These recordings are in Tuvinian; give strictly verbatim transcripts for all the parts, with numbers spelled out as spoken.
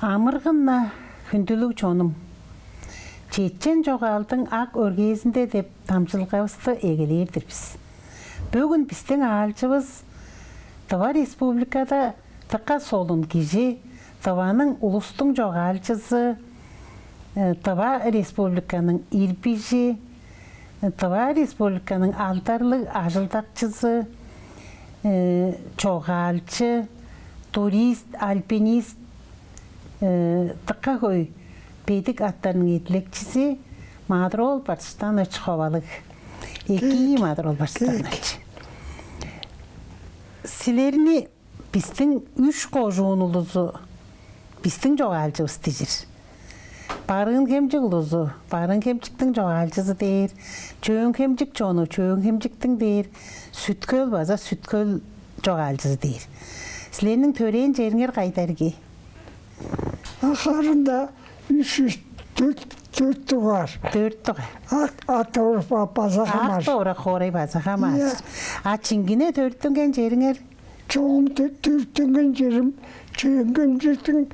Амыргын-на, хүндүлүг чонум! «Чечен чогаалдың ак өргээзинде» деп дамчыдылгавысты эгелээр-дир бис. Бөгүн бистиң аалчывыс Тыва Республикада дыка солун кижи, Тываның улустуң чогаалчызы, э, Тыва Республиканың ирбижи, э, Тыва Республиканың алдарлыг ажылдакчызы, э, чогаалчы, турист, альпинист, э, дыка хөй бедик аттарның эдилекчизи Маадыр-оол Бартыштаанович Ховалыг. Экии, Маадыр-оол Бартыштаанович. Силерни бистиң үш кожуун улузу бистиң чогаалчывыс дижир. Барыын-Хемчик улузу Барыын-Хемчиктиң чогаалчызы дээр, Чөөн-Хемчик чону Чөөн-Хемчиктиң дээр, Сүт-Хөл база Сүт-Хөл чогаалчызы дээр. Силерниң төрээн чериңер кайда ирги? А харын-даа үш, үш, дөрт, дөрт дугаар. Дөрт дугаар. Ак, Ак-Довурак ба-, база хамааржыр. Ак-Довурак хоорай база хамааржыр. Ийе. А чиңгине төрүттүнген чериңер? Чогум тө-, төрүттүнген черим Чөөн-Хемчиктиң,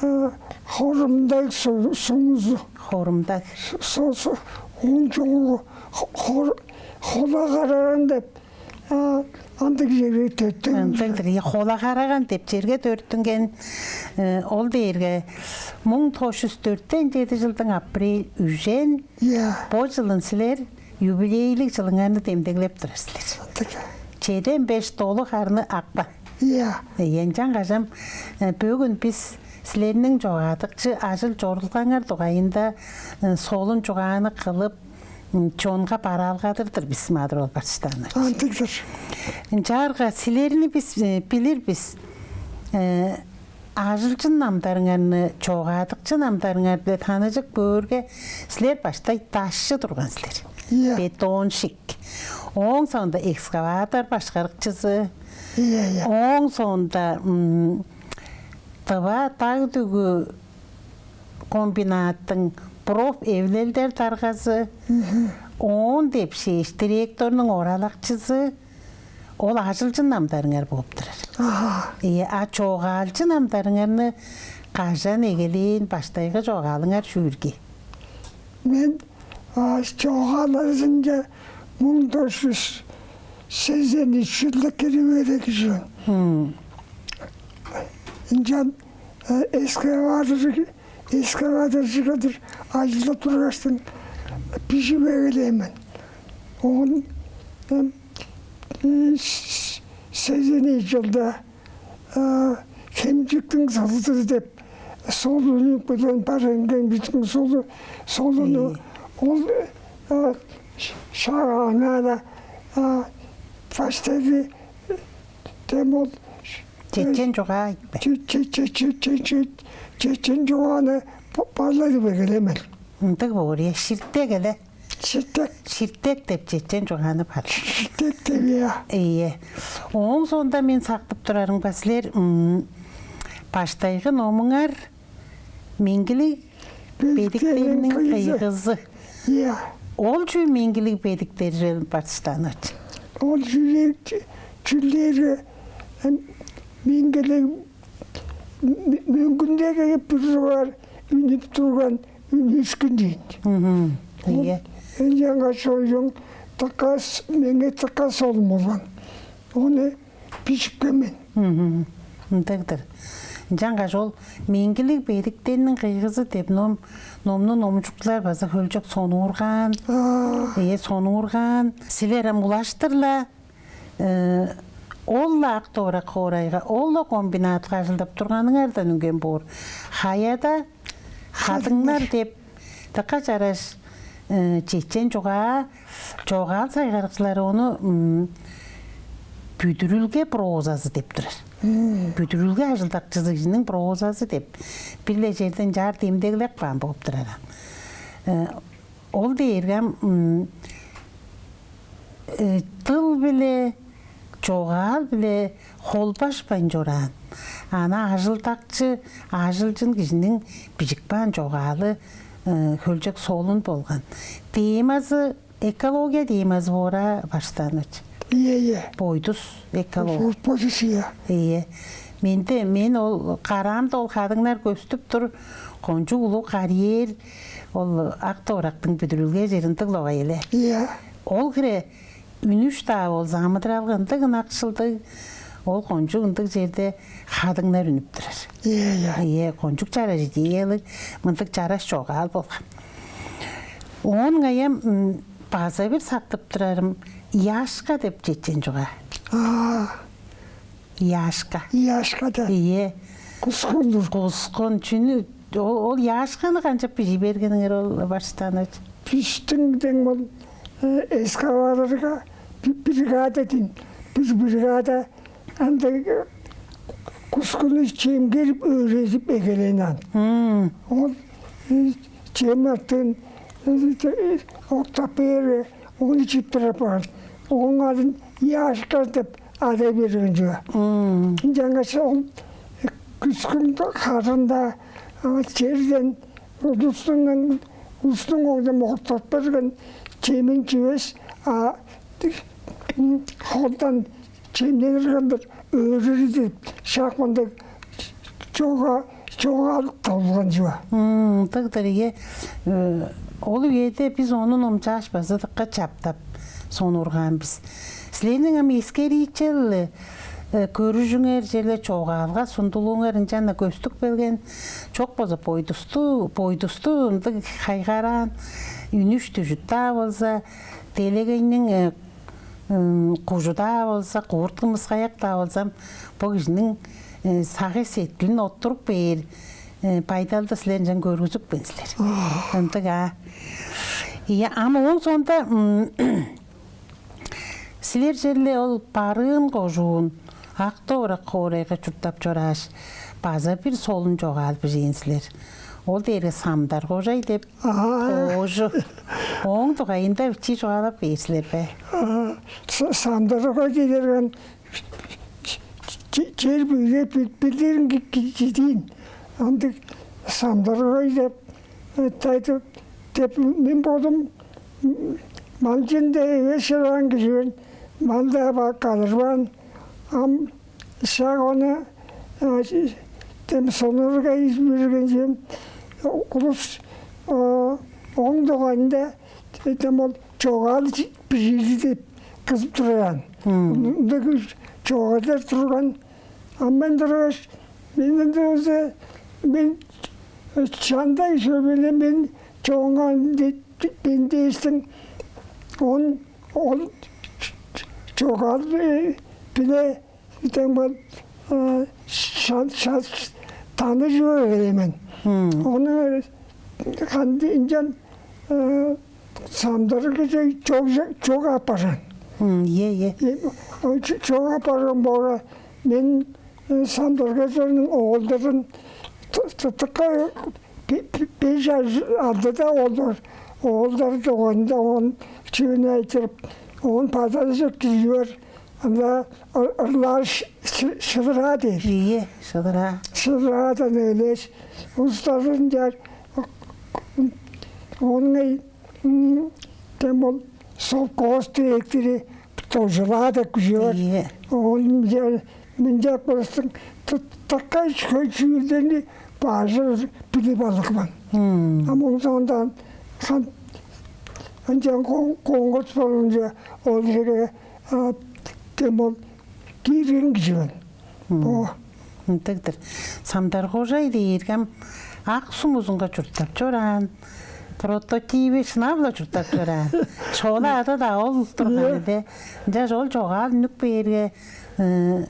а, Хорум-Даг су-, сумузу. Хорум-Даг. Со-, со-, ооң чогум хо-, хор-, Хола-Караган деп, а, ындыг черге төрүттүнген. Ындыг-дыр. Ийе, Хола-Караган деп черге төрүттүнген, э, ол дээрге муң тос чүс дөртен чеди чылдың апрель үжен. Ийе. Бо чылын силер юбилейлиг чылыңарны демдеглеп турар силер. Ындыг. Чеден беш долу харны апкан. Ийе. Ийе, ынчангаш ам, э, бөгүн бис силерниң чогаадыкчы ажыл-чорудулгаңар дугайында, э, солун чугааны кылып, м, чонга бараалгадыр-дыр бис, Маадыр-оол Бартыштаанович. Ындыг-дыр. Ынчаарга силерни бис, э, билир бис. Э, ажылчын намдарыңарны, чогаадыкчы намдарыңар-биле таныжып көөрге, силер баштай дашчы турган силер. Ийе. Бетонщик. Ооң соонда экскаватор башкарыкчызы. Ийе, ийе. Ооң соонда, м, Тыва даг-дүгү комбинаттың профэвилелдер даргазы. Мгм. Оон депшээш, директорнуң оралакчызы. Ол ажылчын намдарыңар бооп турар. Аха. Ийе, а чогаалчы намдарыңарны кажан эгелээн, баштайгы чогаалыңар чүү ирги? Мен, а, чогаал ажылынче муң тос чүс сезен үш чылда кирип эгелээн кижи мен. Хм. Ынчан, э, экскаваторчу-, экскаваторчу кылдыр ажылдап тургаштың бижип эгелээн мен. Оон, э, э, с-, с-, сезен ийи чылда, э, «Хемчиктиң сылдызы» деп солун билен бар, Хемчиктиң солу-, солуну. Ийе. Ол, э, ш-, шак аңаа-ла, э, баштайгы, э, дем ол, э, чечен чугаа ийик бе? Че-, че-, че-, че-, че-, че-, чечен чугааны ба-, база эгелээн мен. Ындыг боор, ийе, ширтек эле. Ширтек. Ширтек деп чечен чугааны бар. Ширтек деп, ийе. Ийе. Ооң соонда мен сактып турарымга, силер, м, баштайгы номуңар «Меңгилиг бедиктерниң кыйгызы». Бедиктерниң кыйгызы. Ийе. Ол чүү меңгилиг бедиктер, Бартыштаанович? Ол чүүлер, чүүлдерге, эм, меңгилиг, м-, мөңгүндеги бир дугаар үнүп турган үнүшкүн дээн. Мгм. Ол, ийе, ынчангаш ол чүвең дыка с-, меңээ дыка солун болган. Ону бижипкен мен. Мгм. Ындыг-дыр. Ынчангаш ол «Меңгилиг бедиктерниң кыйгызы» деп ном, номну номчукчулар база хөлчок сонуургаан. Аа. Ийе, сонуургаан. Силер ам улаштыр-ла, э, ол-ла Ак-Довурак хоорайга, ол-ла комбинатка ажылдап турганыңардан үнген боор. «Хаяда хадыңнар» деп дыка чараш, э, чечен чугаа, чогаал сайгарыкчылары ону, м, бүдүрүлге прозазы деп турар. Мм. Бүдүрүлге ажылдакчызы кижиниң прозазы деп бир-ле черден чаар демдеглеп каан болуп турар. Э, ол дээрге ам, м, э, дыл-биле, чогаал-биле холбашпайн чораан. Ана ажылдакчы, ажылчын кижиниң бижип каан чогаалы, э, хөлчок солун болган. Темазы экология темазы боор аа, Бартыштаанович? Ийе, ийе. Бойдус экология. Бо-, бойдус, ийе. Ийе. Менде, мен ол караамда ол хадыңнар көстүп тур, кончуг улуг карьер, ол Ак-Довурактың бүдүрүлге чериндиг логай эле. Ийе. Ол хире үнүш-даа болза, амыдыралга ындыг ынакшылдыг, ол кончуг ындыг черде хадыңнар үнүп турар. Ийе, ийе. Ийе, кончуг чараш идеялыг, мындыг чараш чогаал болган. Оон ыңай ам, м, база бир сактып турарым, «Яшка» деп чечен чугаа. Аа. «Яшка». «Яшка» да. Ийе. Кускун-дур. Кускун. Чүнү, ол, ол «Яшканы» канчап бижий бергениңер, ол Бартыштаанович? Бистиң дең ол, э, экскаваторга бир бригада дейн, бир бригада андыг, э, кускунну чемгерип, өөредип эгелээн аан. Мм. Ол, э, чем артын, э, э, октап бээр, ону чип турар апарган. Ооң адын «Яшка» деп адай берген чүве. Мм. Ынчангаш ол, э, күскүң хажында, а, черден улустуң, улустуң оңдон октап берген чемин чивес, а, холдан чемненир кылдыр өөрүрү деп, шак мындыг чога-, чогаал табылган чүве. Мм, ындыг-дыр, ийе. Э, ол үеде бис ону номчааш, база дыка чаптап сонуургаан бис. Силерниң ам эскериичел, э, көрүжүңер, черле чогаалга сундулууңар ынчан-на көстүп келген. Чок болза, бойдусту, бойдусту ындыг хайгараан, үнүш-дүжүт-даа болза, делегейниң, э, м, кужу-даа болза, курт-кымыскаяк-даа болза, бо кижиниң, э, сагыш-сеткилин оттуруп бээр, э, байдалды силер ынчан көргүзүпкен силер. Ындыг, аа. Ийе, ам ооң соонда, м, силер черле ол Барыын кожуун, Ак-Довурак хоорайга чурттап чорааш, база бир солун чогаал бижээн силер. Ол дээрге «Самдар-Кожай» деп, аа, коожу. Ооң дугайында бичии чугаалап бээр силер бе? Аа, С-, Самдар-Кожай дээрге че-, чер бүрү бил-, билдирин ки-, ки-, кидиин. Ындыг «Самдар-Кожай» деп, э, тайдып, деп мен бодум, м, малчын-даа эвес чораан кижи мен, мал-даа ба-, кадырбаан. Ам шак ону, а, дем сонуургай берген чүвем, улус, а, ооң дугайында дем ол чогаал бижиир деп кызып турар аан. Мм. Ындыг чогаалдар турган. А мен тургаш, мен ындыг болза, мен чандай шөбеле мен чоңгаан де-, мен дээштиң, он, ол чогаал, э, биле Итен бол, э, ша-, ша-, таныжып эгелээн мен. Мм. Ону канды ынчан, э, Самдар-Кожай чок, чок апарган. Мм, ийе, ийе. Э, ол ч-, чок апарган боора, мен, э, Самдар-Кожайның оолдарын ты-, ты-, тыка бе-, бе-, беш чаш, алды-даа оолдар, оолдар дугайында оон чүвени айтырып, оон база-ла чок кижи бар. Ында ыр-, ырлаар ш-, ш-, шыдыраа дээр. Ийе, шыдыраа. Шыдыраадан өлеш, устазынчаар, оон, м, тем ол совхоз директору Тожулаа деп кижи бар. Ийе. Оон мынча-, мынча кылыштың ты-, тыка хөй чүүлдерни бажы билип алган. Мм. А моон соонда хан, ынчан кон-, конкурс болуунче ол черге, а, тем ол киирген кижи мен. Мм. О. Ындыг-дыр. Самдар-Кожай дээрге ам Ак-Сум узунга чурттап чораан. Прототиви шынап-ла чурттап чораан. Шола ада-даа ол турган. Ийе. Эде. Ынчаш ол чогаал үнүп кээрге, э,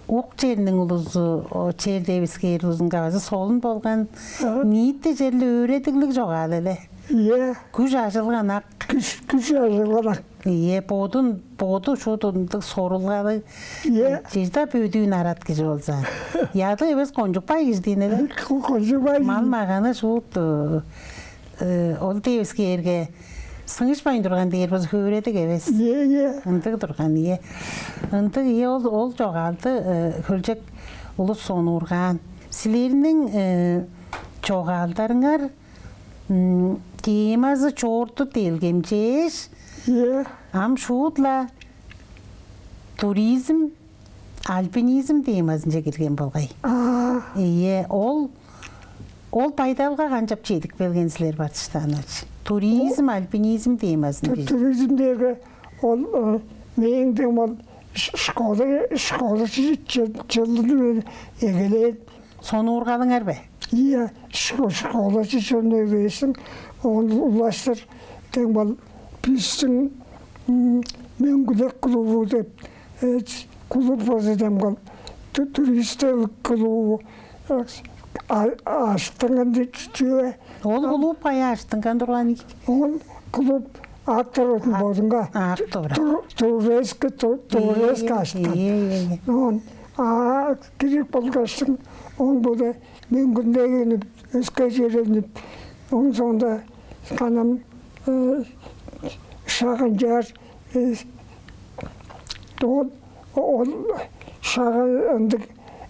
ук черниң улузу, о, чер девискээр улузунга база солун болган. Ага. Ниити черле өөредиглиг чогаал эле. Ийе. Күш ажылган ак. Күш, күш ажылган ак. Ийе, бодун, боду шуут ындыг сорулгалыг. Ийе. Чижда бөдүүн арат кижи болза. Яды эвес, кончуг бай кижи дийин эле. Ко-, кончуг бай кижи. Мал-маганы шуут, э, ол девискээрге сыңышпайн турган дээр болза, хөөредиг эвес. Ийе, ийе. Ындыг турган, ийе. Ындыг, ийе, ол, ол чогаалды, э, хөлчок улус сонуургаан. Силерниң, э, чогаалдарыңар, м, темазы чоорту делгемчээш, ийе, ам шуут-ла туризм, альпинизм темазынче кирген болгай. Аа. Ийе, ол ол байдалга канчап чедип келген силер, Бартыштаанович? Туризм, альпинизм темазын Ту- бир. Туризм дээрге ол, э, мээң дең ол ш- школа школа чы- чы- чылын эгелээн. Сонуургалыңар бе? Ийе, шко- школа чы чон эгелээшсиң, оон улаштыр дең ол бистиң, м, Мөңгүлек клубу деп, э, клуб база дең ол ту- туристтер клубу, э, а- аштыңын чүве. Ол клуб каяа аштынган турган ийик? Ол клуб ак дорудун А- бодунга ак дору. Тур- турецк ту- турецк Ийе, аштан. Ийе, ийе, ийе. Он а кирип болгаштың, он бода Мөңгүндегенип, өске черенип, он соонда канам, э, шагынчаар, э, ол ол шагы ындыг,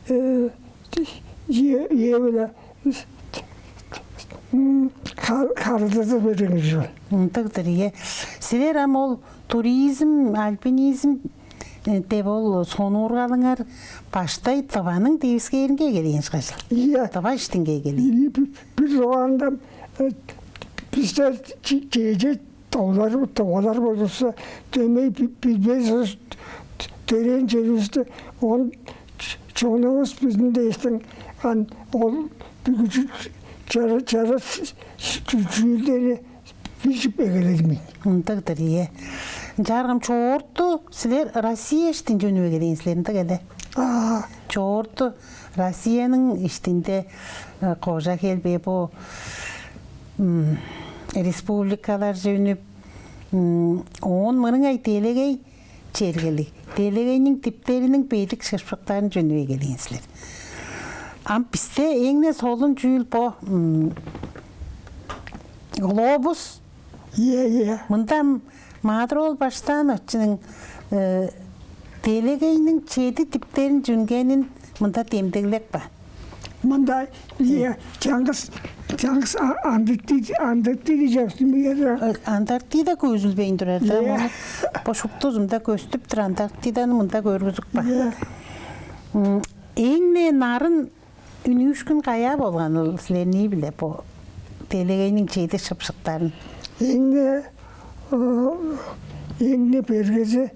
э, ие ие биле м, ха- харылзазы бериңер. Ындыгдыр, ийе. Силер ам ол туризм, альпинизм, э, деп ол сонуургалыңар баштай Тываның девискээринге келген ышкажыл. Ийе. Тыва иштинге келген. Бир, бир соонда, э, бистер чеже тоолар тоолар болза, дөмей билбес төрээн черивисти, он чонувус биздин дээштиң ан ол бүгү чара чара чүүлдени бижип эгеледим мен. Ындыгдыр, ийе. Ынчааргам чоорту силер Россия иштинче үнүп эгелээн силер, ындыг эле. Аа. Чоорту Россияның иштинде, э, кожа хелбээ бо, м, республикаларже үнүп, м, оон мырыңай делегей чергелиг, делегейниң диптериниң бедик шыпшыктарын чөнүп эгелээн силер. Ам бисте эң-не солун чүүл бо, м, глобус. Ийе, ийе. Мында Маадыр-оол Бартыштаановичиниң, э, делегейниң чеди диптерин чүнгенин мында демдеглеп каан. Мында, ийе, чаңгыс чаңгыс а- Антарктида Антарктида чапсын бигер. Э, Антарктида көзүлбейн турар да. Ийе. Мону бо шуптузунда көстүп тур, Антарктиданы мында көргүзүп каан. Ийе. М, эң-не нарын үнүүшкүн каяа болган ол силернии-биле бо делегейниң чеди шыпшыктарын? Эң-не, э, эң-не бергези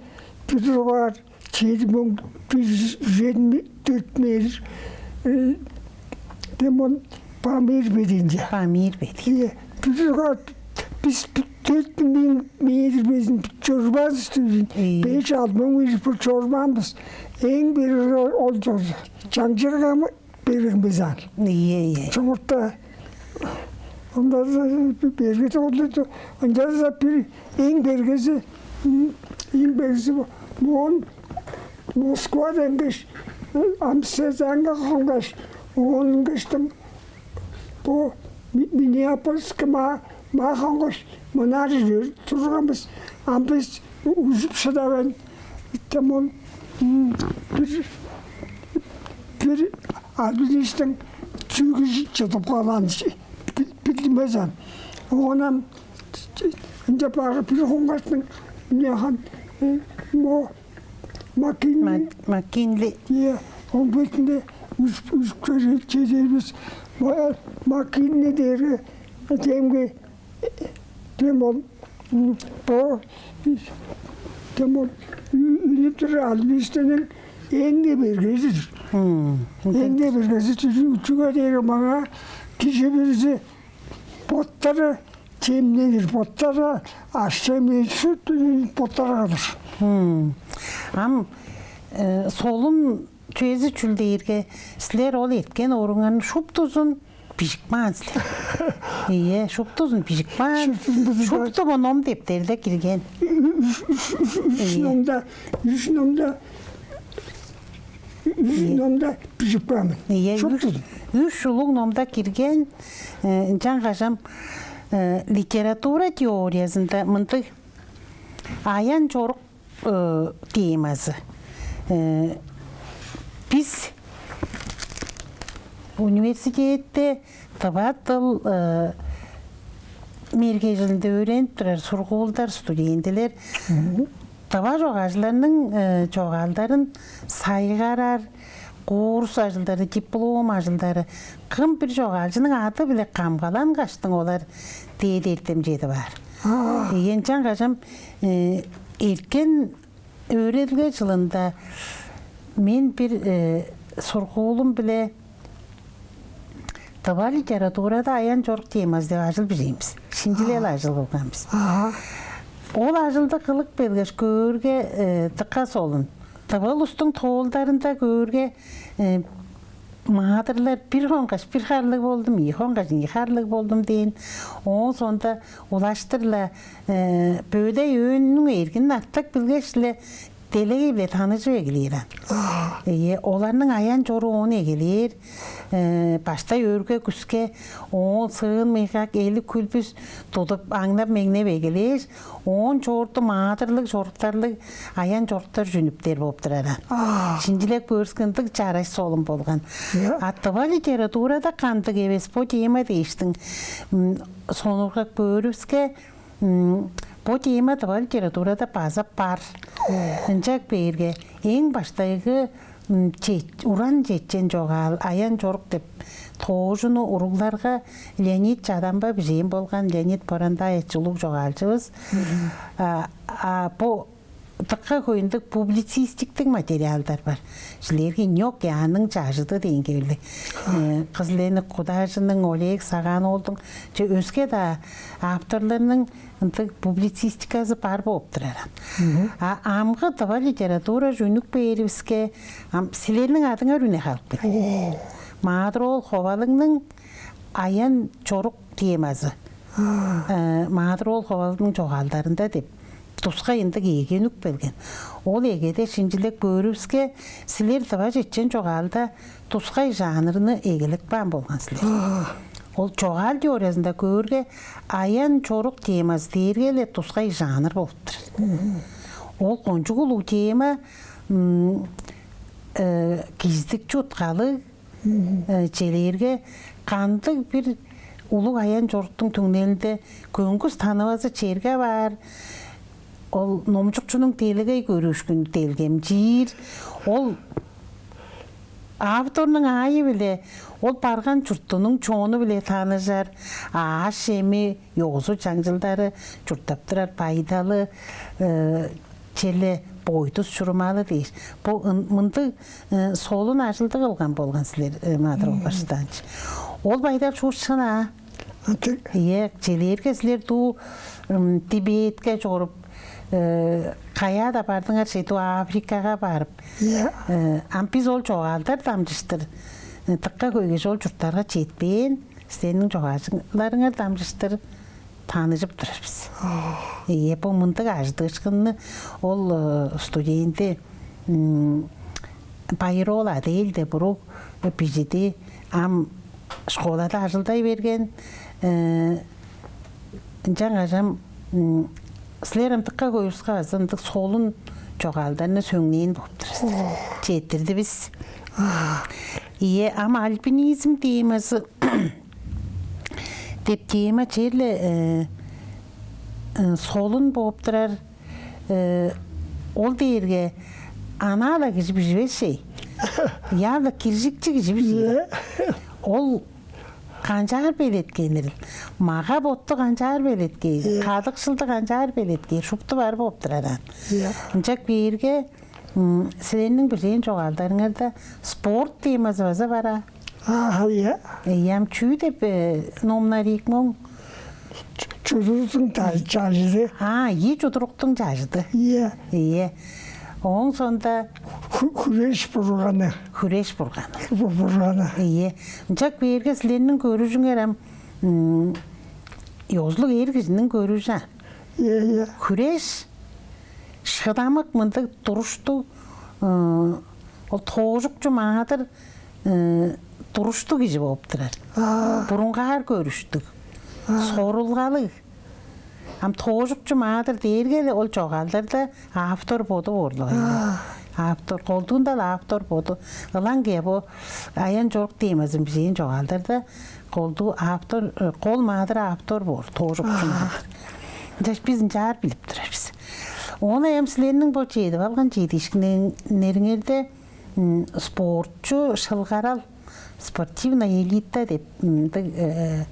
бир дугаар чеди муң бир жүз жетпис дөрт метр, э, демон Памир бединче. Памир бединче. Э, бир дугаар бис дөрт муң метр безин чорбаанбыз түзүн. Э. Беш алты муң метр бир чорбаанбыз. Эң бир ол чорза. Чаңчыргамы берген бис аар. Ийе, ийе. Чогуртта ында берге тоолду. Ынчалза бир эң бергези, м, эң бергези бо- моон Москва денгеш, Амстердамга хонгаш, оон ынгаштым бо Ми- Миннеаполиске ма ма хонгаш, мынаар турганбыз. Ам бис ужуп шыдавайн, тем ол, м, бир бир альпинисттиң чүгү чыдып калган, билдимес ам. Оон ынча баар бир хоңгартың мынаахан, э, мо Маккинли. Маккинли. Е, ол бетинде үш үш чедербиз. Маккинли дээрге демге, дем ол, бо, дем ол үнүп тур альпинисттиң эң-не бергези-дир. Эң-не бергези. Чүге дээрге маңаа кижи бүрүзү боттары чемненир, боттары аъш-чем ээш, боттары кылыр. Ам, э, солун чүвези чүл дээрге, силер ол эрткен орууңарны шуптузун бижип каан силер. Ийе, шуптузун бижип каан. Шуптузун бижип каан. Шупту бо ном-дептерде кирген. Үш номда, үш номда, үш номда бижип каан мен. Ийе, шуптузун. Үш улуг номда кирген. Э, ынчангаш ам, э, литература теориязында мындыг аян-чорук, э, темазы. Э, бис университетте тыва дыл, э, мергежилинде өөренип турар сургуулдар, студентилер Тыва чогаалчыларның э, чогаалдарын сайгарар курс ажылдары, диплом ажылдары, кым бир чогаалчының ады-биле камгалангаштың олар дээди эртемчеди баар. Ийе, ынчангаш ам э, эрткен өөредилге чылында мен бир э, сургуулум-биле тыва литературада аян-чорук темазы деп ажыл бижээн бис. Шинчилел ажыл кылган бис. Ол ажылды кылып келгеш, көөрге э, дыка солун. Тыва улустуң тоолдарында көөрге э, маадырлар бир хонгаш бир харлыг болдум, ийи хонгаш ийи харлыг болдум дээн. Ооң соонда улаштыр-ла э, бөдей өөнүң эргин артык билгеш-ле делегей-биле таныжып эгелээр аан. Ийе, оларның аян-чоруу оон эгелээр. Э, баштай өрге-күске оон сыын-мыйгак, элик-хүлбүс тудуп, аңнап-меңнеп эгелээш, оон чоорту маадырлыг, чоруктарлыг аян-чоруктар чүнүптер болуп турар аан. Шинчилеп көөрүвүске, ындыг чараш солун болган. А тыва литературада кандыг эвес бо тема дээштиң, сонургап көөрүвүске, бо тема тыва литературада база бар. Ынчап кээрге, эң баштайгы уран чечен чогаал «Аян-чорук» деп тоожуну уругларга Леонид Чадамба бижээн болган. Леонид Борандаевич улуг чогаалчывыс. А бо дыка хөй ындыг публицистиктиг материалдар бар. Силерге Нёк Яанның чажыды дээн хевирлиг. Кызыл-Эник Кудажының, Олег Сагаан-оолдуң, че өске-даа авторларның ындыг публицистиказы бар бооп турар. А амгы тыва литература үнүп кээривиске, ам силерниң адыңар үне халып келген. Маадыр-оол Ховалыгның «Аян-чорук» темазы. Маадыр-оол Ховалыгның чогаалдарында деп тускай ындыг эге үнүп келген. Ол эгеде шинчилеп көөрүвүске, силер тыва чечен чогаалда тускай жанрны эгелеп каан болган силер. Ол чогаал теориязында көөрге, аян-чорук темазы дээрге-ле тускай жанр болуп турар. Ол кончуг улуг тема, кижизидик чуткалыг, челээрге кандыг бир улуг аян-чоруктуң түңнелинде көңгүс танывазы черге баар, ол номчукчунуң делегей көрүүшкүнү делгемчиир, ол авторнуң аайы-биле ол барган чуртунуң чону-биле таныжар, аъш-чеми, ёзу-чаңчылдары, чурттап турар байдалы, черле бойдус-чурумалы дээш, бо мындыг солун ажылды кылган болган силер, Маадыр-оол Бартыштаанович. Ол байдал шуут шын аа. Ийе, челээрге силер дуу Тибетке чоруп, каяа-даа бардыңар че, дуу Африкага барып. Ам бис ол чогаалдар дамчыштыр дыка хөй кижи ол чурттарга четпээн, силерниң чогаалчыларыңар дамчыштыр таныжып турар бис. Ийе, бо мындыг ажыдыышкынны ол студенти Байыр-оол Адель деп уруг бижиди. Ам школада ажылдай берген. Ынчангаш ам силер ам дыка хөй улуска база ындыг солун чогаалдарны сөңнээн болуп турар силер. Четтирдивис. Ийе, ам альпинизм темазы деп тема черле солун болуп турар. Ол дээрге анаа-ла кижи биживес чей. Яа-ла киржикчи кижи бижиир. Ол канчаар белеткенирил, мага-ботту канчаар белеткээр, кадыкшылды канчаар белеткээр, шупту бар болуп турар аан. Ынчап кээрге, силерниң бижээн чогаалдарыңарда спорт темазы база бар аа. Ага, ийе. Ийе, ам чүү деп номнар ийик моң? Чудуруктуң чажыды. А, ийи чудуруктуң чажыды. Ийе. Ийе. Ооң соонда хүреш бурганы. Хүреш бурганы. Бурганы. Ийе. Ынчап кээрге силерниң көрүжүңер ам ёзулуг эр кижиниң көрүжү. Ийе, ийе. Хүреш шыдамык мындыг туруштуг, ол тоожукчу маадыр туруштуг кижи болуп турар. Бурунгаар көрүштүг, сорулгалыг. Ам тоожукчу маадыр дээрге ол чогаалдарда автор боду боорлуг. Автор, колдуунда-ла автор боду. Ылаңгыя бо аян-чорук темазын бижээн чогаалдарда колдуу автор, кол маадыр автор боор, тоожукчу маадыр. Ынчаш бис ынчаар билип турар бис. Оон ам силерниң бо чедип алган чедиишкиннериңерде, м, спортчу шылгарал, спортивная элита деп, м, мындыг, э,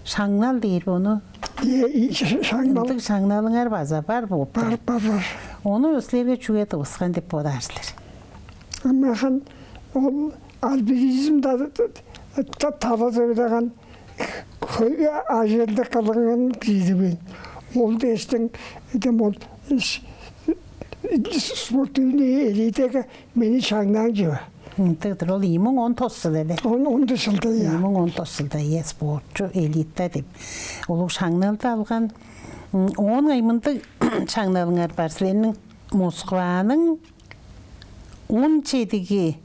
шаңнал дээр бе ону? Э, и, ш-, шаңнал. Мындыг шаңналыңар база бар болуп бар, тур. Бар, бар. Ону силерге чүге тывыскан деп бодаар силер? Ам хан ол альпинизм да, да, да, талазы-биле хан хөй ажылды кылган кижи-дир мен. Ол дээштиң, дем ол ш-, спортивный элитага мени шаңнаан чүве. М, тыгдыр, ол ийи муң он тос чыл эле. Он, он тос чылда, ийе. Ийи муң он тос чылда, ийе, спортчу элита деп улуг шаңналды алган. М, оон ыңай мындыг шаңналыңар бар. Силерниң Москваның он чедиги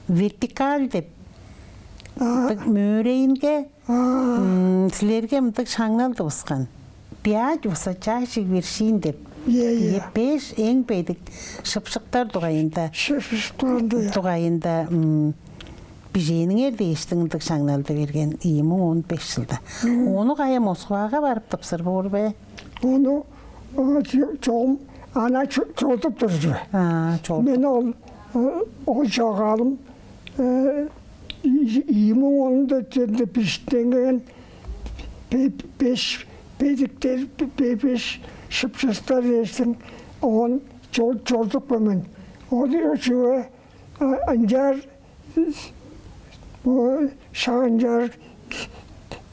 вертикаль деп, а, мындыг мөөрейинге, а, м, силерге мындыг шаңнал тывыскан. «Пять высочайших вершин» деп. Ийе, ийе. Ийе, беш эң бедик шыпшыктар дугайында. Шыпшыктар дугайында, ийе. Дугайында, м, бижээниңер дээштиң ындыг шаңналды берген ийи муң он беш чылда. Мгм. Ону кайы, Москвага барып тыпсыр боор бе? Ону, э, чо-, чогум ана чо-, чорудуп турар чүве. А, чорудуп. Мен ол, э, ол чогаалым, э, и-, ийи муң онунда черде бижиттинген бе-, беш бедиктер, бе-, беш шыпшыктар дээштиң, оон чор-, чорудупкан мен. Ол чүве, а, ынчаар, о, шак ынчаар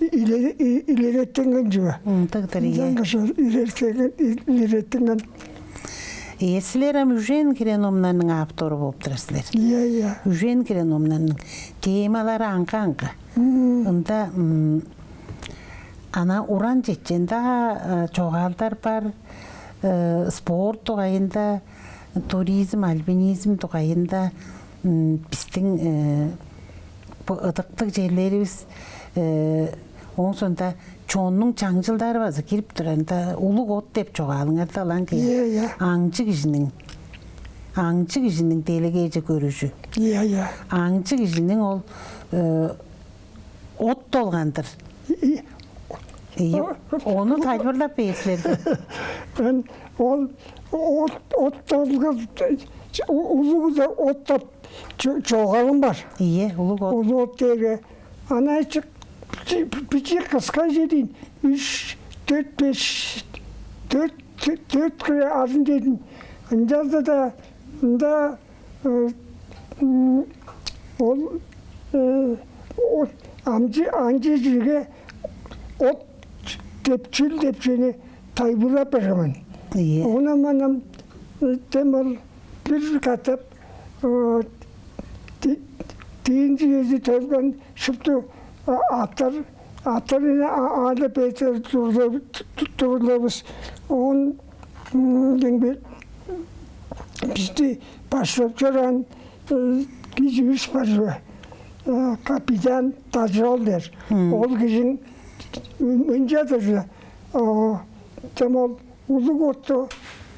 илере-, и-, илереттинген чүве. М, тыгдыр, ийе. Ынчангаш ол илереттинген, и-, илереттинген. Э, силер ам үжен хире номнарның автору болуп турар силер. Ийе, ийе. Үжен хире номнарның темалары аңгы-аңгы. М. Ында, м, ана уран чечен-даа, э, чогаалдар бар, э, спорт дугайында, туризм, альпинизм дугайында, м, бистиң, э, бо ыдыктыг черлеривис, э, ооң соонда чоннуң чаңчылдары база кирип турар. Ында «Улуг от» деп чогаалыңарда ылаңгыя. Ийе, ийе. Аңчы кижиниң, аңчы кижиниң делегейже көрүжү. Ийе, ийе. Аңчы кижиниң ол, э, от долган-дыр. И, и, Ийе, о-, ону тайылбырлап бээр силер бе? Мен ол от, от долган, у-, улуг-даа от деп чо-, чогаалым бар. Ийе, «Улуг от». «Улуг от» дээрге, ана чык, чи-, бичии кыска чедиин, үш, дөрт, беш, дөрт, дөрт хире азын чедиин. Ынчалза-даа ында, э, м, ол, э, о-, амчы, аңчы кижиге от деп, чүл деп чүвени тайылбырлап берген мен. Ийе. Оон ам, э, дем ол бир катап, э, ди-, диинчи кижи төлген шупту, а, аттар, аттарны а-, аалдап бээр тургула-, ту-, тургулавыс. Оон, м, демги бисти баштап чораан, э, киживис бар чүве. Э, капитан Дажы-оол дээр. Мм. Ол кижиң м-, мынча-дыр, о, дем ол улуг отту,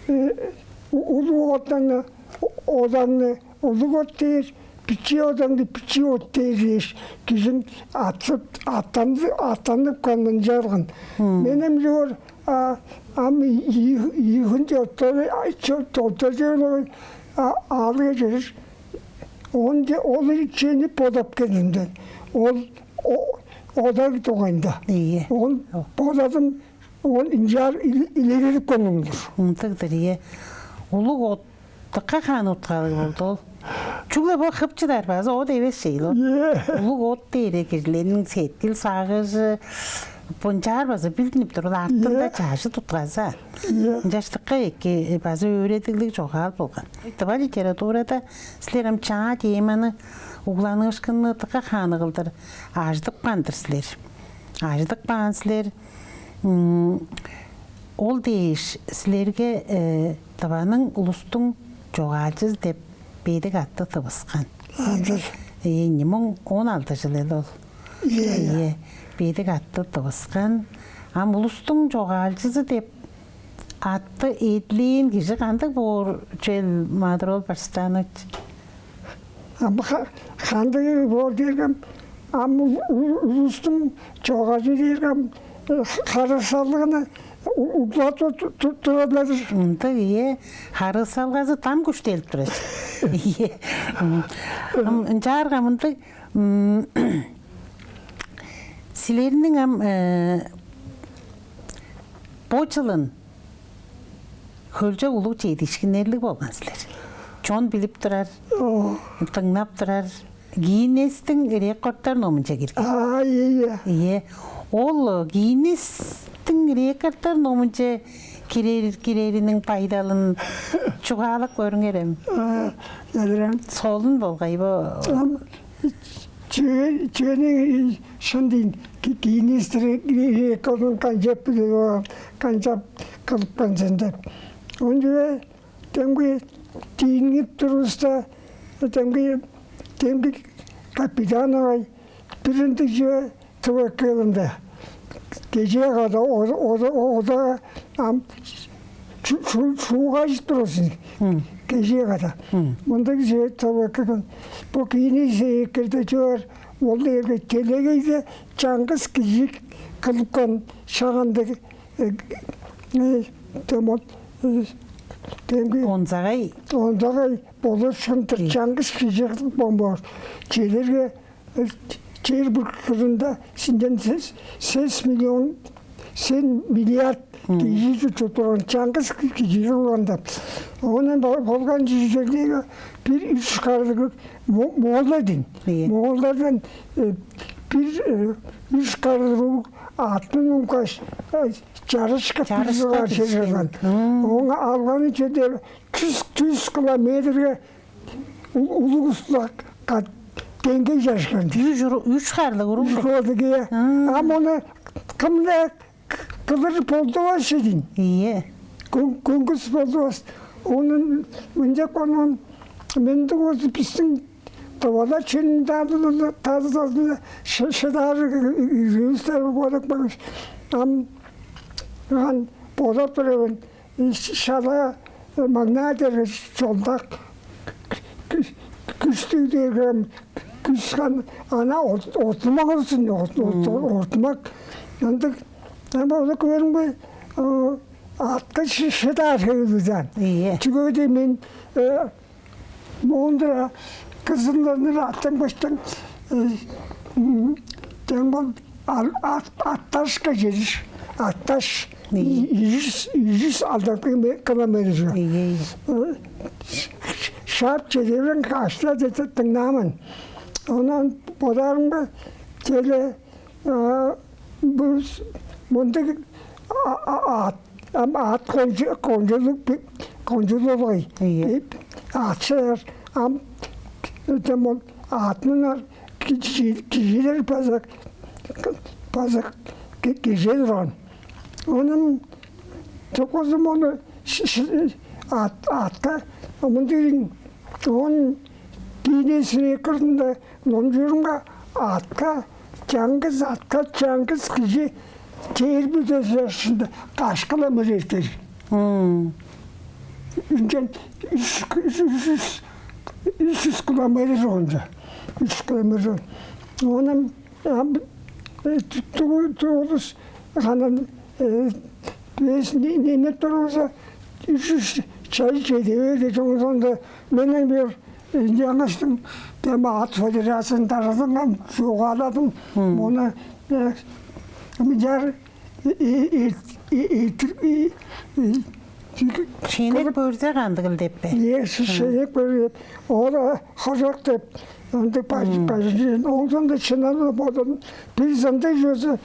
э, у-, улуг оттан, о-, оданны улуг от дээр, бичии оданны бичии от дээр дээш, кижиң атсып, аттанды-, аттанып каан мынча алган. Мм. Мен ам чоор, а, ам ийи, ийи хүн чортту, а, чо-, чортту чор, а, аалга чедир. Оон че-, ол чүвени бодап келдим мен. Ол о-, ода дугайында. Ийе. Оон бодадым, оон ынчаар ил-, илередип каан-дыр. Ындыг-дыр, ийе. Улуг от дыка хаан уткалыг болду ол. Чүгле бо хып чыдар база от эвес чей ол. Ийе. Улуг от дээрге кижилерниң сеткил-сагыжы, бо ынчаар база билдинип тур, ол артында, ийе, чажыт утказы. Ийе. Ынчаш дыка эки, э, база өөредиглиг чогаал болган. Тыва литературада силер ам чаа теманы угланыышкынны дыка хааны кылдыр ажыдып каан-дыр силер. Ажыдып каан силер. М, ол дээш силерге, э, Тываның улустуң чогаалчызы деп бедик атты тывыскан. Ындыг. Э, ийи муң он алды чыл эле ол. Ийе, ийе. Ийе, бедик атты тывыскан. Ам улустуң чогаалчызы деп атты эдилээн кижи кандыг боор чүвел, Маадыр-оол Барстаанович? Ам ха-, кандыг боор дээрге, ам, ам у-, у-, улустуң чогаалчызы дээрге, ам, э, харыысалганы, у-, углап ту-, ту-, турар-дыр. Ындыг, ийе, харыысалгазы дам күштелип турар. Ийе. М, ам, ынчаарга мындыг, м, силерниң ам, э, бо чылын хөлчок улуг чедиишкиннерлиг болган силер. Чон билип турар, О. дыңнап турар. Гиннестиң рекордтар номунче кирген. А, ийе, ийе. Ийе. Ол Гиннестиң рекордтар номунче кирер, кирериниң байдалын чугаалап көрүңерем. А, Эдирен. Солун болгай бо. Ам, чүве-, чүвениң шын дейн, Гиннестиң рекордун канчап билип, канчап кылыпкан сен деп. Оон чүве демги диинип турувуста, демги, демги капитан огай бир ындыг чүве тывык кылында. Кежээ када ода, ода, ода ам шу-, шу-, шуугажып турувус. Мм. Кежээ када. Мм. Мындыг чүве тывык кылын. Бо кийини эки-дир чоор, ол дээрге делегейде чаңгыс кижи кылыпкан шак ындыг, э, э, демот, э, демги Онзагай. Онзагай болушкунтур. Ий. Чаңгыс кижи кылып боор. Чедерге, э, чер бүркүрүнде синден сес, сес миллион, сен миллиард Мм. кижи чуттуп турган, чаңгыс кижи турган деп. Оон бо-, болган чүвелерден бир үш харлыг мо-, моол эдин. Ий. Моолдардан, э, бир, э, үш харлыг атын унгаш, э, чарышка Чарышка бир чыгар чыгар. Мм. Оон алганы чедер чүс, чүс километрге у-, улуг устук кат-, деңге чарышкан. Үш уру-, үш харлыг уруг. Үш харлыг, ийе. Мм. Ам ону кым-даа к-, кылыр болдувас чүве ийин. Ийе. Көн-, көңгүс болдувас. Ону мынчап каан, мындыг болза, бистиң тывалар чүнүң тадыдазында шы-, шыдаар ү-, ү-, үевистер болуп калгаш, ам, ам бодап тур мен. Ш-, шала, э, маңнаа дээрге чолдак, кү-, күштүг дээрге ам күш кан, ана ор-, ортумак болзун, ор-, ор-, Мм. ортумак. Ындыг, ам болуп көрүңбе, э, атка шы-, шыдаар хевирлиг-дир. Ийе. Чүге дээрге мен, э, Моон-дур, кызылдыр аттан баштан, э, м, демги ол ал-, ат-, Ат-Дашка чедир, Ат-Даш, Ийе. и-, ийи чүс, ийи чүс алды километр. Ийе, ийе. Э, шаап чеде берген каш-ла деп дыңнаан мен. Оон бодаарымга, черле, э, бо мындыг а-, а-, ат, ам ат кончу-, кончулуг, кончулуг болгай. Ийе. Ат шыдаар, ам, демги ол ат мунар кижи-, кижилер база, база ки-, кижи турган. Оон чоккузу мону ш-, ш-, ат-, атка мындыг, оон Гиннес рекордунда номчуурунга атка, чаңгыс атка, чаңгыс кижи чээрби чаш чажында каш километр эртер. Мм. Ынчан үш, үш, үш, үш, үш чүс километр онча. Үш километр. Оон ам, э, ту-, ту-, ту-, улус ханан, э, бис не-, немеп турувуса, үш, үш чаш чеде бээр дээш, ооң соонда мен ам бир, э, ынчангаштың, демги ат федерациязын даргазынга чугааладым. Мм. Мону, э, мынчаар, э, э, э, э, э, э, э, Шенеп көрзе кандыгыл деп бе? Э, ш-, Мм. шенеп көрзе, ол, э, хожок деп, ындыг баж-, Мм. бажың. Ооң соонда шынап-ла бодум, бир ындыг чүвези,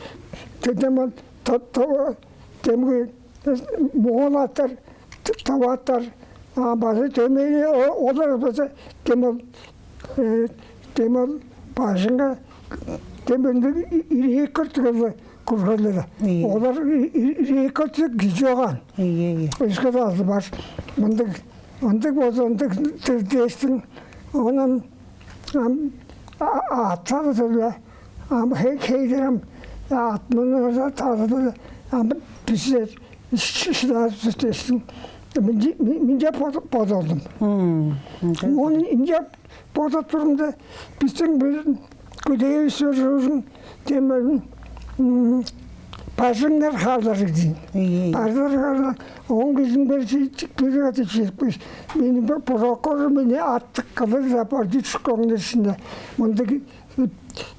демги ол, та-, та-, демги, э, моол аттар, т-, тыва аттар, а, база дөмей, о-, олар база, демги ол, э, демги ол бажыңга, демги ындыг и-, и-, рекорд кылып көргеннер. Ийе. Олар и-, и-, рекорд кижи болган. Ийе, ийе. Өске-даа азы бар. Мындыг, ындыг болза, ындыг-дыр дээштиң. Оон ам, а-, а-, ат садыдыла, ам хей-, хейлер ам, ат мунар садыдыла, ам бистер ш-, шыдаар бис дээштиң. Мынча, ми-, мынча бод-, бодалдым. Мм, мынча. Оон ынча бодап турумда, бистиң бир күдээвис бар ужун, демги, м, бажыңнар хаалдырыг дийин. Ийе. Бажыңнар хаалдырыг. Он кижиниң бир кижи катап чедип кээш, мени бо прокурор мени аттыг кылыр апарды, чүк көңнүсүнде. Мындыг,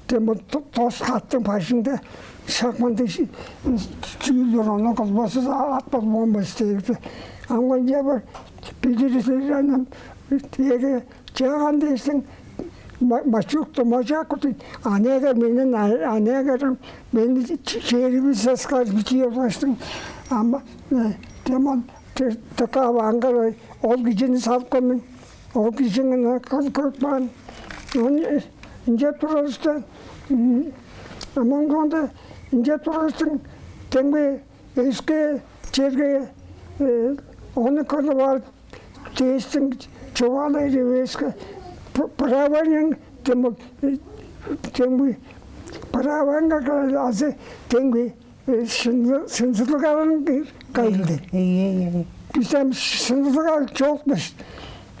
демги, тос хаттың бажыңда шак мындыг чүүл бар, ону кылбазы ат болбас дээрди. Ам ынча бир билир силер, анам, эге чааган дээштиң, мачук-то мачаак кутуйн, анегер менен, анегерим мени чериби саскар бичии олгаштың, ама, демон тыка аңгар ол кижини салып калмын, ол кижиңни кылып каан. Ону ынча турарыста, аман коонда ынча турарыстың, демги өске черге ону кылып аар дээштиң, чугаалай эвеска, праваның, демги, праваңга азы демги шынзылыганың кайылды. Ийе, ийе. Бистен шынзылыга чок бис.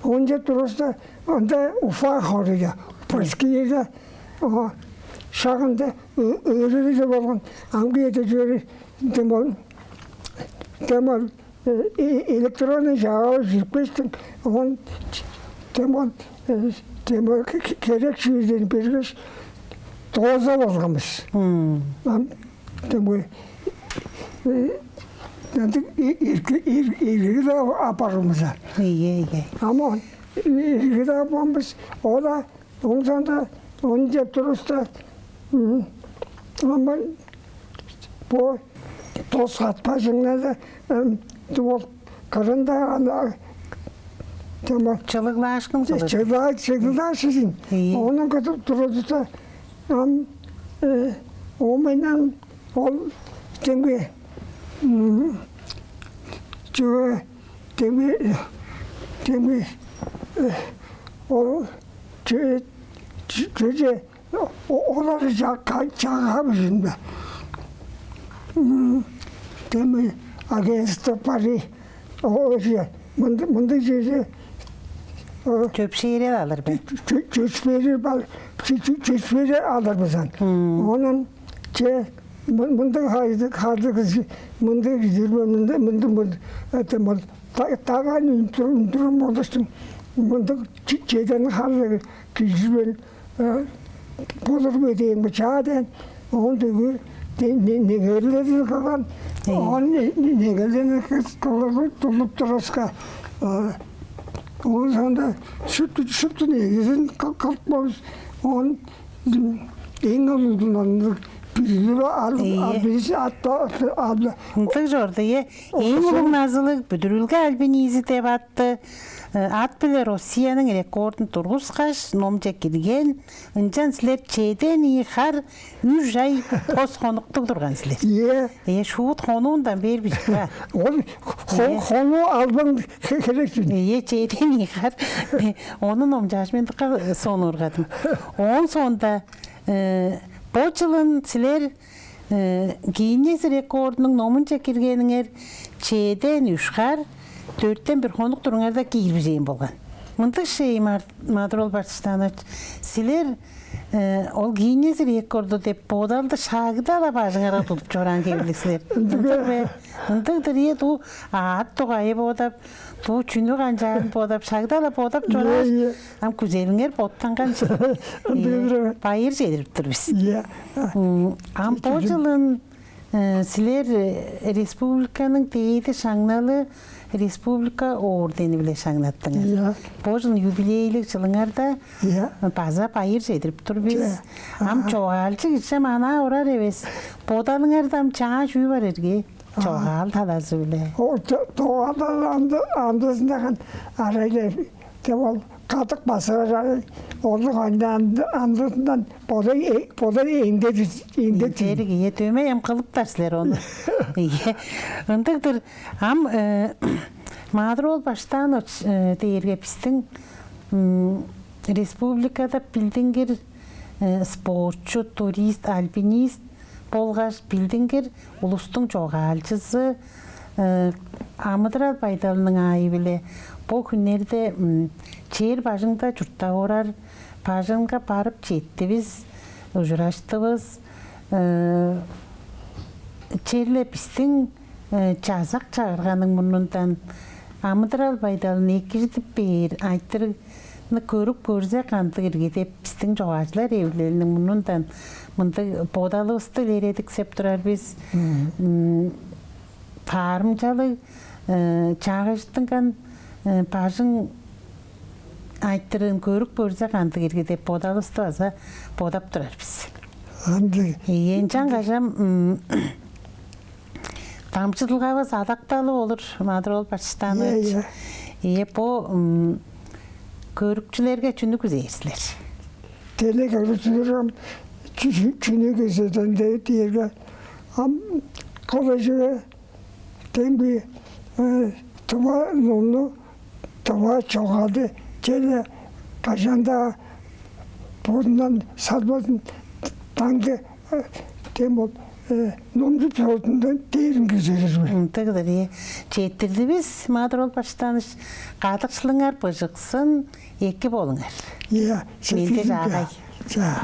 Онча турувуста, анда Уфа хоорайда, Польскияда, шагында өөрүрү болган, амгы эде чөөрү, демги, демги электронный чагавы чирип кээштиң, оон демги, демги керек чүүлден бергеш, дооза болган бис. Ам демги ындыг эргиги-даа апарган бис. Ийе, ийе. Ам оон эргиги-даа апарган бис. Ол-ла оон соонда ону деп турувуста, ам бо тос хат бажыңнарда, ол кырында ана, демги, чылыглаашкын кылыр. Чылыглаашкын. Ийе. Ону кылып турувуста, ам, оон мындан ол демги, чүве, демги, демги, ол чү-, чү-, чүве, олар ча-, чагап ужун бе? Демги агентство бары, ооже мындыг, мындыг чеже чөпшээрел алыр бе? Чөпшээрел бар, чөпшээрел алыр бис аан. Оон че мындыг хайдык, хайдык кижи, мындыг кижи, мындыг, мындыг, мындыг, это мол, дагаан үндүрүм болуштуң, мындыг чеден хайдык кижи мен болур бе дээн бо чаа дээн. Оон бүгү негелдерин кылган. Оон негелдерин кылып турарга, оон соонда шупту, шупту негизин кылып болуш. Оон эң улуг ындыг бүрүлүг ал, ат, ат, ындыг чорду, ийе. Эң улуг назылыг бүдүрүлге альпинизм деп атты ат-биле Россияның рекордун тургускаш, номче кирген. Ынчан силер чеден ийи хар, үш ай тос хонуктуг турган силер. Ийе. Ийе, шуут хонуундан бээр бижик ба? Ол хонуу албан херек чүн. Ийе, чеден ийи хар. Ону номчааш, мен дыка сонуургадым. Оон соонда бо чылын силер Гиннес рекордунуң номунче киргениңер чеден үш хар, дөрттен бир хонук туруңарда киир бижээн болган. Мындыг шей, Маадыр-оол Бартыштаанович, силер ол Гиннес рекорду деп бодалды шагда-ла бажыңарга тудуп чораан хевирлиг силер. Ындыг бе? Ындыг-дыр, ийе, дуу аът дугайы бодап, дуу чүнү канчаарын бодап, шагда-ла бодап чорааш, ам күзелиңер боттанган чүве. Ындыг-дыр. Байыр чедирип тур бис. Ийе. Ам бо чылын силер республиканың дээди шаңналы, республика ордени-биле шаңнаттыңар. Ийе. Бо чылын юбилейлиг чылыңарда база байыр чедирип тур бис. Ам чогаалчы кижи ам анаа орар эвес. Бодалыңарда ам чаа чүү бар ирги? Чогаал талазы-биле. Ол чогаал талазы андызында арайлар деп ол кадык база олуг аңнаан андызындан бодай бодай эңдедир эңдедир. Эңдерик, ийе, дөмей ам кылыптар силер ону. Ийе. Ындыгдыр. Ам Маадыр-оол Бартыштаанович, дээрге бистиң республикада билдингир спортчу, турист, альпинист болгаш билдингир улустуң чогаалчызы, амыдырал байдалының аайы-биле бо хүннерде чер бажыңда чурттап орар, бажыңга барып четтивис, ужураштывыс. Э, черле бистиң э, чазак чагырганың мурнундан амыдырал байдалын экиртип бээр айтырыгны көрүп көрзе кандыг ирги деп бистиң чогаалчылар эвилелиниң мурнундан мындыг бодалывысты илередиксеп турар бис. М, Таарымчалыг э, чаагыштынган э, бажың айтырыын көрүп көрзе кандыг ирги деп бодалывысты база бодап турар бис. Ындыг. Ийе, ынчан кажам м, дамчыдылгавыс адакталып олур, Маадыр-оол Бартыштаанович. Ийе, ийе. Ийе, бо м, көрүкчүлерге чүнү күзээр силер? Деле көрүзүрүм чүнү кезеден дээрге ам колежиге демги тыва номну, тыва чогаалды черле кажан-даа бодундан салбазын даңгы тем бол номчуп чорудундан дээрин күзелир бе? Ындыгдыр, э. Четтирдивис, Маадыр-оол Бартыштаанович, кадыкшылыңар быжыксын, эки болуңар. Иә, менде жаагай. За.